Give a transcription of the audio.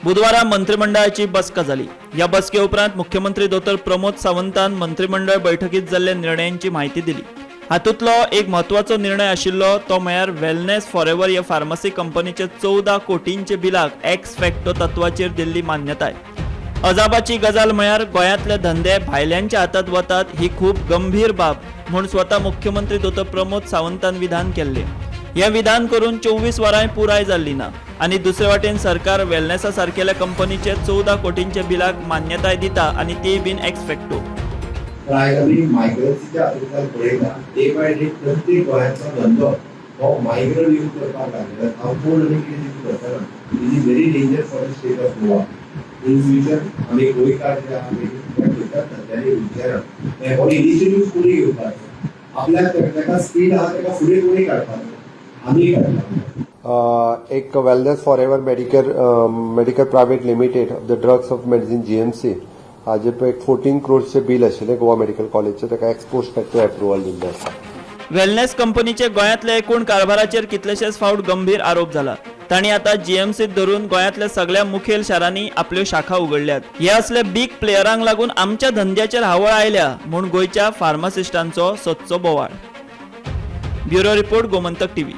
बुधवारा मंत्रिमंडळाची बसका जाली. ह्या बसके उपरांत मुख्यमंत्री दोतोर प्रमोद सावंतान मंत्रिमंडळ बैठकीत जाल्ल्या निर्णयांची म्हायती दिली. हातूंतलो एक म्हत्वाचो निर्णय आशिल्लो तो म्हळ्यार वेलनेस फॉरएव्हर ह्या फार्मसी कंपनीचे 14 कोटींचे बिलाक एक्स फॅक्टो तत्वाचेर दिल्ली मान्यताय. अजापाची गजाल म्हळ्यार गोंयांतले धंदे भायल्यांच्या हातात वतात ही खूब गंभीर बाब म्हूण स्वता मुख्यमंत्री दोतोर प्रमोद सावंतान विधान केल्लें. हें विधान करून 24 वरांय पुराय जाल्ली ना आनी दुसरे वाटेन सरकार वेलनेसा सारकेल्या कंपनीचे 14 कोटींच्या बिलाक मान्यताय दिता आनी तीय बीन एक्स फॅक्टो. तर आयज आमी मायग्रन्सीच्या हातूंतल्यान पळयता, डे बाय डे प्रत्येक गोंयांतलो धंदो हो मायग्रंट यूज करपाक लागलेलो. हांव कोण आनी कितें तितून करतना, it is very danger for the state of Goa in future. आमी गोंयकार जे आहा पळय, त्या खंयच्याच धंद्यांनी वचचे ना. हो इनिशिएटीव कोणी घेवपाचो? आपल्याक ताका स्कील आहा, ताका फुडें कोणी काडपाचो? आमी काडपाचो. एक wellness for ever medical private limited of the drugs of medicine GMC हाजे पळय एक 14 क्रोर्सचें बील आशिल्लें गोवा मेडिकल कॉलेजचें, ताका एक्सपोस्ट फॅक्टो एप्रुवल दिल्लें आसा. वेलनेस कंपनीचे गोंयांतल्या एकूण कारभाराचेर कितलेशेच फावट गंभीर आरोप जाला. तांणी आतां जीएमसीत धरून गोंयांतल्या सगळ्या मुखेल शारांनी आपल्यो शाखा उगडल्यात. हे असले बीग प्लेयरांक लागून आमच्या धंद्याचेर हावळ आयल्या म्हूण गोंयच्या फार्मासिस्टांचो सदचो बोवाळ. Bureau report, Gomantak TV.